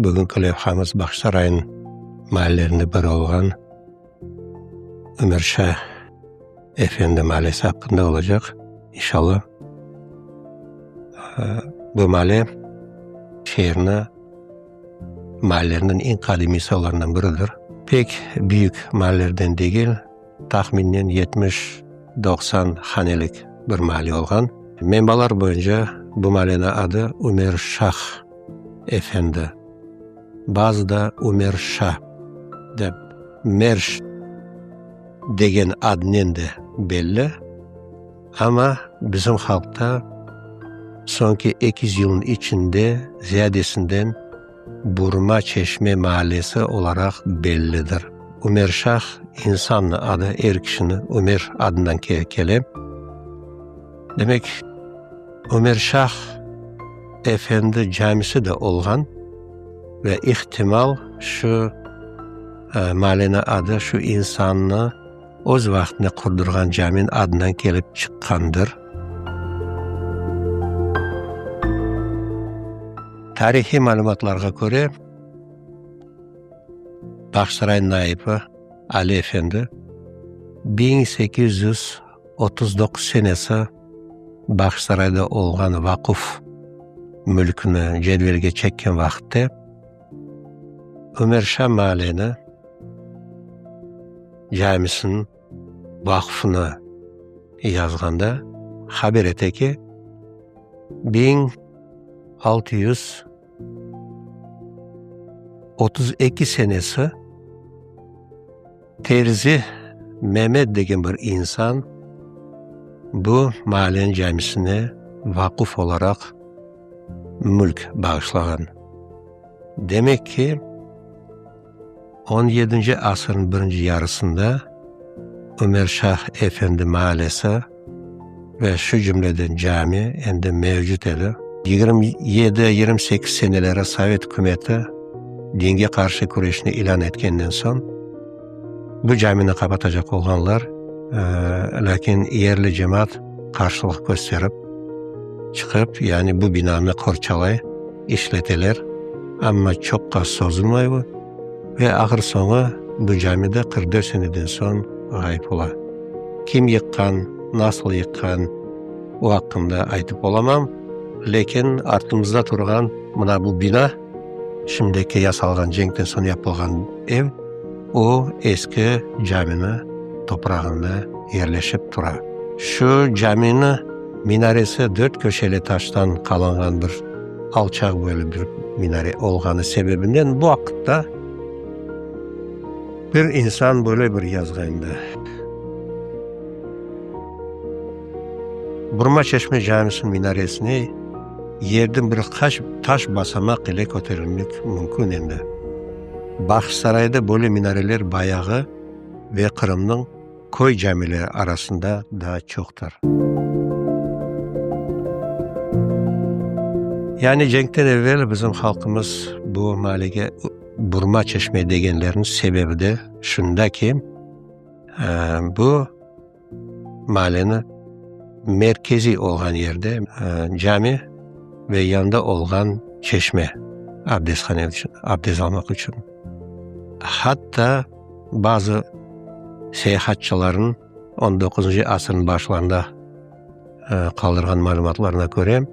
Bugünki levhamız Bağçasaraynıñ maallerinden biri olğan Ümerşa Efendi maallesi aqqında olacaq, inşallah. Bu maalle şeerni maalleriniñ eñ qadimiysi olarından biridir. Pek büyük maallerden degil, tahminen 70, 90 hanelik bir maalle olğan. Menbalar boyunca bu maalleniñ adı Ümer Şah Efendi, bazı da Ümer Şa dep, Merş degen adnen de belli, amma bizim halqta soñki 200 yılnıñ içinde ziyadesinden Burma Çeşme maallesi olaraq bellidir. Ümer Şah insannı adı, er kişini Ümer adından kele. Demek, Ümer Şah Efendi camisi de olğan ve ihtimal şu maalleniñ adı şu insannı öz vaqtında qurdurğan caminiñ adından kelip çıqqandır. Tarihiy malümatlarğa köre, Bağçasaray naibi Ali efendi 1839 senesi Bağçasarayda olğan vaquf mülküni cedvelge çekken vaqıtte Ümerşa maaleni camisiniñ vaqufını yazğanda haber ete ki, 1632 senesi Terzi Memet degen bir insan bu maalleniñ camisine vaquf olaraq mülk bağışlağan. Demek ki, on yedinci asırnıñ birinci yarısında Ümer Şah Efendi maallesi ve şu cümleden cami endi mevcut edi. 27, 28 seneleri Sovet ükümeti dinge qarşı küreşni ilân etkenden soñ, bu camini qapatacaq olğanlar, lâkin yerli cemaat qarşılıq kösterip çıqıp, yani bu binanı qorçalay, işleteler, amma çoqqa sozulmay bu ve ahır soñu bu cami de 44 seneden soñ ğayıp ola. Kim yıqqan, nasıl yıqqan, o aqqında aytıp olamam, lâkin artımızda turğan mına bu bina, şimdiki yasalğan cenkten soñ yapılğan ev, o eski camini toprağında yerleşip tura. Şu camini minaresi dört köşeli taştan qalınğan bir alçaq boylu bir minare olğanı sebebinden bu aqta bir insan böyle bir yazğandı. Burma Çeşme camisiniñ minaresine yerden bir qaç taş basamaq ile köterilmek mümkün endi. Bağçasarayda böyle minareler bayağı ve Qırımnıñ köy camileri arasında daa çoqtır. Yani cenkten evel bizim halqımız bu maalege Burma Çeşme degenleriniñ sebebi de şunda ki, bu maaleni merkeziy olğan yerde cami ve yanında olğan çeşme abdesthane içün, abdest almaq içün. Hatta bazı seyahatçılarnıñ on doquzıncı asırnıñ başlarında qaldırğan malümatlarına köre,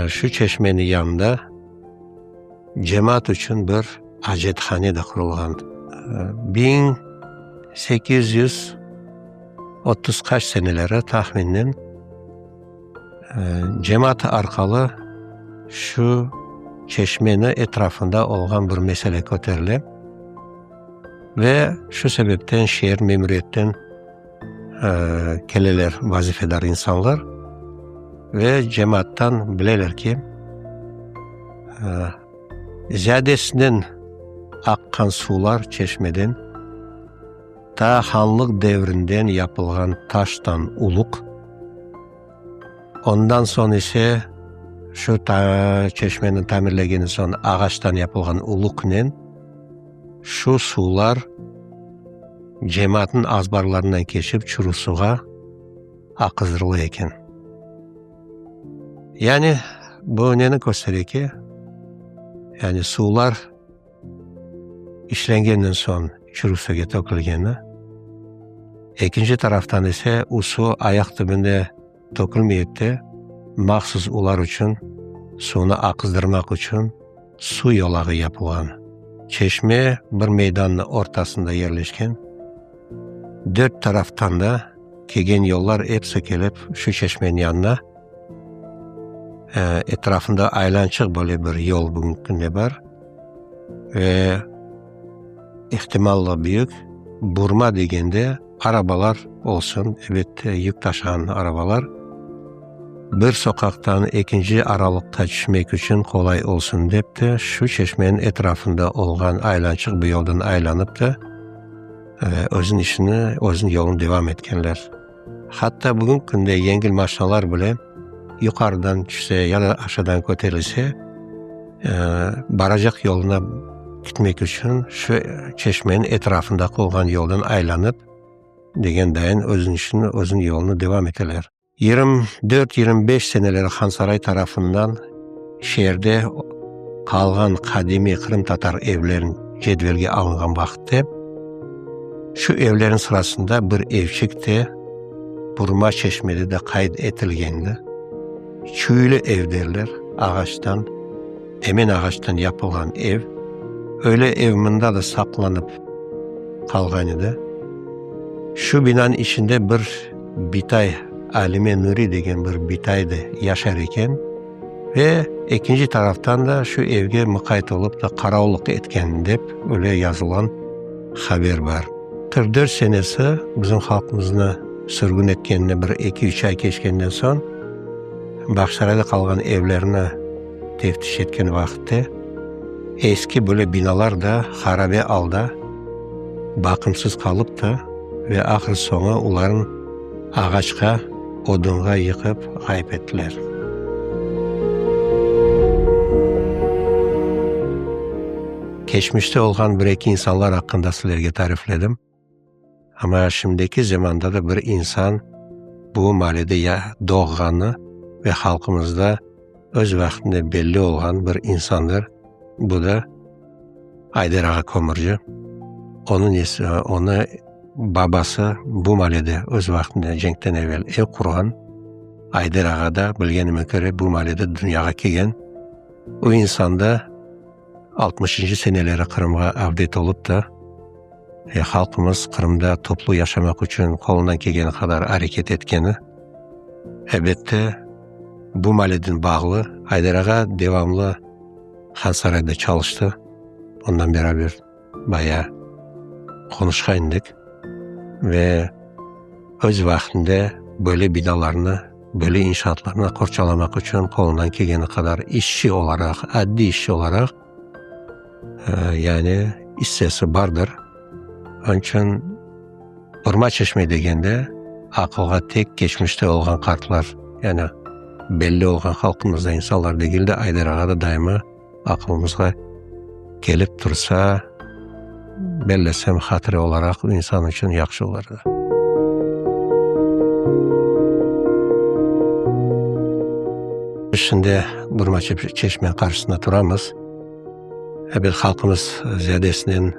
şu çeşmeniñ yanında cemaat içün bir acethane de qurulğan. 1830 qaç seneleri tahminen cemaat arqalı şu çeşmeni etrafında olğan bir mesele köterile ve şu sebepten şeer memuriyetten keleler vazifedar insanlar ve cemaattan bileler ki, ziyadesinen aqqan suvlar çeşmeden ta hanlıq devrinden yapılğan taştan uluq, ondan soñ ise şu çeşmeni tamirlegen soñ ağaçtan yapılğan uluqnen şu suvlar cemaatnıñ azbarlarından keçip Çurusuvğa aqızdırıla eken. Yani bu neni köstere ki, Yani suvlar işlengenden soñ Çürük-Suvge tökülgeni. Ekinci taraftan ise u suv ayaq tübünde tökülmeyip de, mahsus olar içün, suvnı aqızdırmaq içün suv yolağı yapılğan. Çeşme bir meydannıñ ortasında yerleşken. Dört taraftan da kelgen yollar episi kelip şu çeşmeniñ yanına. Etrafında aylançıq böyle bir yol bugünki künde bar. Ve ihtimallı büyük, burma degende arabalar olsun, elbette, yük taşığan arabalar, bir soqaqtan ekinci aralıqqa tüşmek içün qolay olsun dep de, şu çeşmeniñ etrafında olğan aylançıq bu yoldan aylanıp da, özüniñ işini, özüniñ yolunı devam etkenler. Hatta bugünki künde yengil maşinalar bile yuqarıdan tüşse ya da aşağıdan köterilse, baracaq yoluna gitmek içün şu çeşmeniñ etrafındaki olğan yoldan aylanıp, degen dayın özüniñ işini, özüniñ yolunı devam eteler. 24, 25 seneleri Hansaray tarafından şeerde qalğan qadimiy qırımtatar evlerin cedvelge alınğan vaqıtte, şu evlerin sırasında bir evçik de Burma Çeşmede de qayd etilgendi. Çüylü ev derler, ağaçtan, emen ağaçtan yapılğan ev. Öyle ev mında da saqlanıp qalğan edi. Şu binanıñ içinde bir bitay, Alime Nuri degen bir bitay da yaşar eken ve ekinci taraftan da şu evge mıqayt olıp da qaravullıq etken dep öyle yazılğan haber bar. 44 senesi bizim halqımıznı sürgün etkenine bir eki-üç ay keçkenden soñ Bağçasarayda qalğan evlerni teftiş etken vaqıtte eski böyle binalar da harabe alda baqımsız qalıp da ve ahır soñu olarnı ağaçqa, odunğa yıqıp ğayıp ettiler. Keçmişte olğan bir-eki insanlar aqqında sizlerge tarifledim. Amma şimdiki zamanda da bir insan bu maalede ya doğğanı ve halqımızda öz vaqtında belli olğan bir insandır. Bu da Ayder ağa Kömürci. Onıñ onı babası bu maalede öz vaqtında cenkten evel ev qurğan. Ayder ağa da, bilgenime köre, bu maalede dünyağa kelgen. O insan da altmışıncı seneleri Qırımğa avdet olıp da, halqımız Qırımda toplu yaşamaq içün qolundan kelgeni qadar areket etkeni, elbette, bu maleden bağlı. Ayder ağa devamlı Hansarayda çalıştı, ondan beraber bayağı qonuşqan edik ve öz vaqtında böyle binalarnı, böyle inşaatlarnı qorçalamaq içün qolundan kelgeni qadar işçi olaraq, addiy işçi olaraq, yani issesi bardır. Onıñ içün Urma çeşme degende aqılğa tek keçmişte olğan qartlar, yani belli olğan halqımızda insanlar degil de, Ayder ağa da daima aqılımızğa kelip tursa, bellesem, hatire olaraq insan içün yahşı olur edi. Biz şimdi Burma çeşme qarşısında turamız. Ebet, halqımız ziyadesinen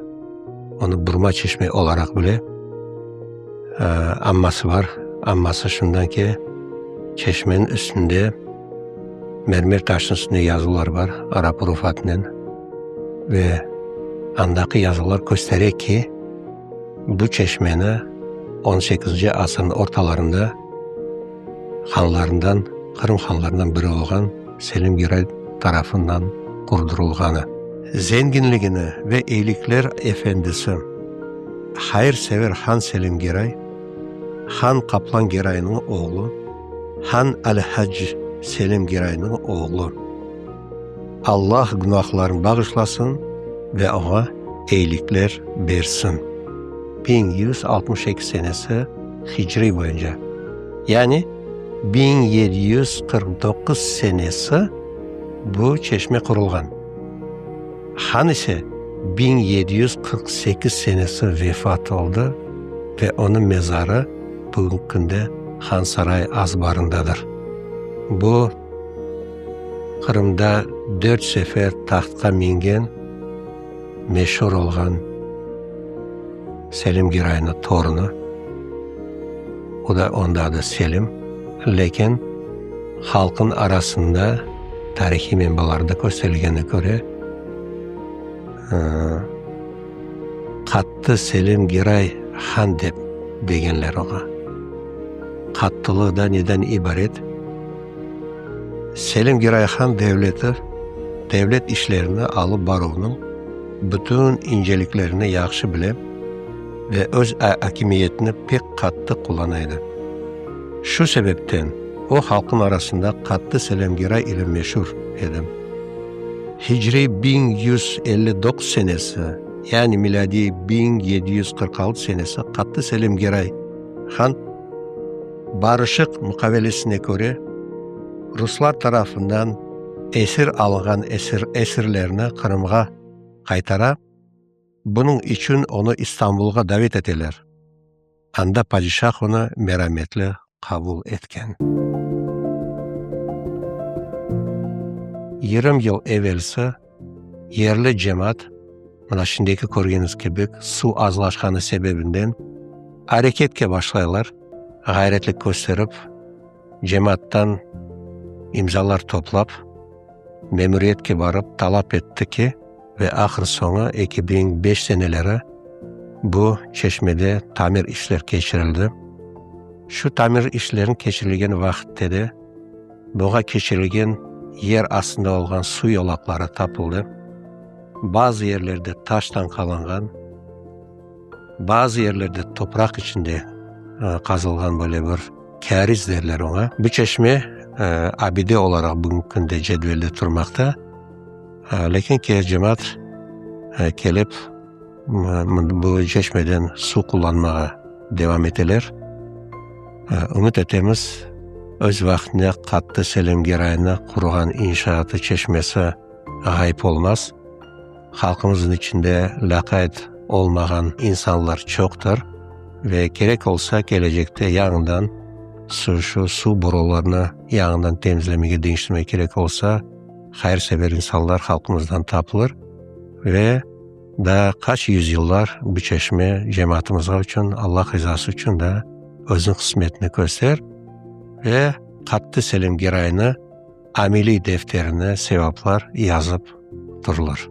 onı Burma çeşme olaraq bile. Amması bar. Amması şundan ki, çeşmeniñ üstünde mermer taşnıñ üstünde yazılar bar, arap urufatınen. Ve andaki yazılar köstere ki, bu çeşmeni on sekizinci asırnıñ ortalarında hanlarından, Qırım hanlarından biri olğan Selim Giray tarafından qurdurılğanı. Zenginligini ve eylikler efendisi, hayırsever han Selim Giray, han Qaplan Giraynıñ oğlu, han Al-Hac Selim Giraynıñ oğlu. Allah günahlarını bağışlasın ve oña eyilikler bersin. 1162 senesi hicriy boyunca, yani 1749 senesi bu çeşme qurulğan. Han ise 1748 senesi vefat oldı ve onıñ mezarı bugünki künde Hansaray azbarındadır. Bu. Qırımda dört sefer tahtqa mingen meşur olğan Selim Giraynıñ torunı, o da, onıñ da adı Selim, lâkin halqnıñ arasında tarihiy menbalarda kösterilgenine köre, Qattı Selim Giray han dep degenler oña. Qattılığı da neden ibaret? Selim Giray han devleti, devlet işlerini alıp baruvnıñ bütün inceliklerini yahşı bile ve öz akimiyetini pek qattı qullana edi. Şu sebepten o halqnıñ arasında Qattı Selim Giray ile meşur edi. Hicriy 1159 senesi, yani milâdiy 1746 senesi Qattı Selim Geray han barışıq muqavelesine köre ruslar tarafından esir alınğan esirlerni Qırımğa qaytara, bunıñ içün onı İstanbulğa davet eteler. Anda padişah onı merametli qabul etken. Yirmi yıl evelsi yerli cemaat, mına şimdiki körgeniñiz kibi, suv azlaşqanı sebebinden areketke başlaylar, ğayretlik kösterip, cemaattan imzalar toplap, memuriyetke barıp talap etti ki, ve ahır-soñu 2005 seneleri bu çeşmede tamir işler keçirildi. Şu tamir işlerin keçirilgen vaqıtte de buña keçirilgen yer astında olğan suv yolaqları tapıldı. Bazı yerlerde taştan qalanğan, bazı yerlerde topraq içinde qazılğan böyle bir kâriz derler oña. Bu çeşme abide olaraq bugünki künde cedvelde turmaqta. Lâkin ke cemaat kelip bu çeşmeden suv qullanmağa devam eteler. Ümüt etemiz, öz vaqtında qattı Selim Geraynı qurğan inşaatı çeşmesi ğayıp olmaz. Halqımıznıñ içinde lâqayt olmağan insanlar çoqtır ve kerek olsa kelecekte yañıdan şu suv borularını yañıdan temizlemege, deñiştirmege kerek olsa, hayırsever insanlar halqımızdan tapılır ve daa qaç yüzyıllar bu çeşme cemaatımızğa içün, Allah rizası içün da özüniñ hızmetini köster ve Qattı Selim Geraynı ameliy defterine sevaplar yazıp turulır.